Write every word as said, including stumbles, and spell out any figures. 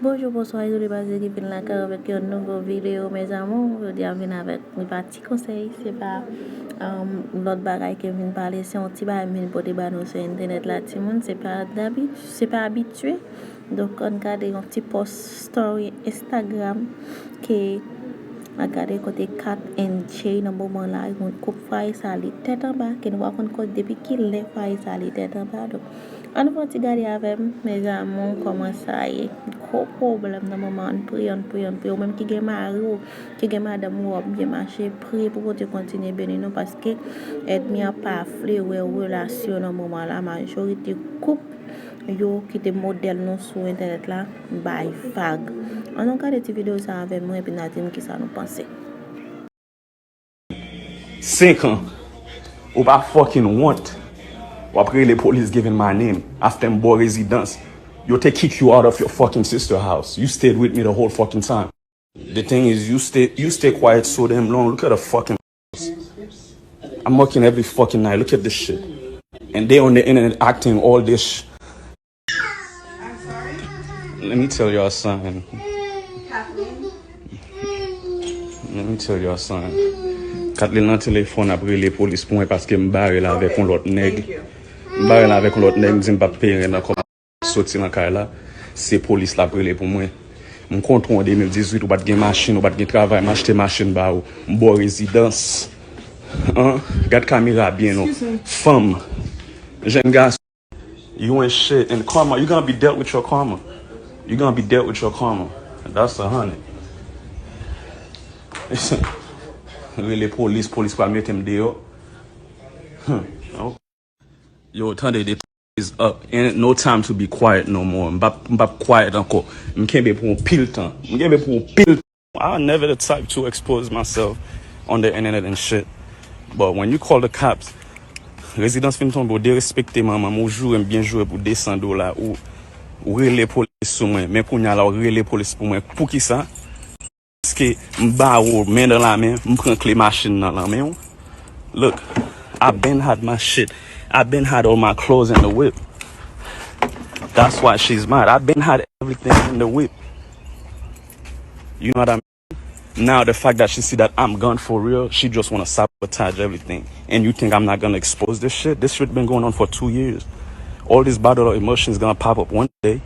Bonjou, bonswa, e nou de baz ki vin lakay avèk yon nouvo videyo, mes amours. Jodi a m vin avèk yon pa ti konsèy, se pa um, lòt bagay ke m vin pale, se yon ti bagay m vin pote ba nou sou entènèt la, timoun, se pa dabit, se pa abitye. Donk, ann gade yon ti post story Instagram ke a gade kote Kat and Jay nan moman la, yon koup fwaye sa li tèt anba, ke nou pa konn kote depi ki lè fwaye sa li tèt anba. Donk, ann fè yon ti gade avè m, mes amours, kòman sa ye. Gwo pwoblèm nan moman, ann priye, ann priye, ann priye. Ou menm ki gen mari w, ki gen madanm ou, w ap byen mache, priye pou Bondye kontinye beni nou, paske ènmi an pa vle wè relasyon nan moman la. Majorite koup yo kite modèl nou sou entènèt la bay vag. Ann nou gade ti videyo sa avè mwen, epi n a di m kisa nou panse. Senk an. Ou pa fucking wont. W ap rele polis giving my name. After m ba w rezidans. Yo te kick you out of your fucking sister house. You stayed with me the whole fucking time. The thing is, you stay, you stay quiet so damn long. Look at the fucking. I'm working every fucking night. Look at this shit. And they on the internet acting all this. Sh- Let me tell y'all something. Let me tell y'all something. Katlin nan telefòn ap rele polis pou mwen paske m bare l avèk yon lòt nèg. M bare l avèk yon lòt nèg, m di m p ap peye rent ankò, m ap soti nan kay la. Se polis l ap rele pou mwen. M konn ou an de mil dizuit, ou pa t gen machin, ou pa t gen travay, m achte machin ba ou. M ba w rezidans. An, gad kamera byen non. Fanm, jèn gason. You ain't shit. And karma, you gonna be dealt with your karma. You gonna be dealt with your karma. That's a hundred. Rele polis, polis pral mete m deyò. Hmm. Oh. Yo, tande, the time is up. Ain't no time to be quiet no more. M p ap, m p ap quiet ankò. M kenbe pou yon pil tan. M kenbe pou yon pil tan. I never the type to expose myself on the internet and shit. But when you call the cops, rezidans fin tonbe, ou derespekte manman m, ou joure m byen joure pou de san dola, ou, ou rele polis sou mwen. Men kounye a la, ou rele polis pou mwen. Poukisa? Paske m ba ou men nan lamen, m pran kle machin nan nan men w. Look, I been had my shit. I been had all my clothes in the whip. That's why she's mad. I been had everything in the whip. You know what I mean? Now the fact that she see that I'm gone for real, she just wanna sabotage everything. And you think I'm not gonna expose this shit? This shit been going on for two years. All this bottle of emotions gonna pop up one day.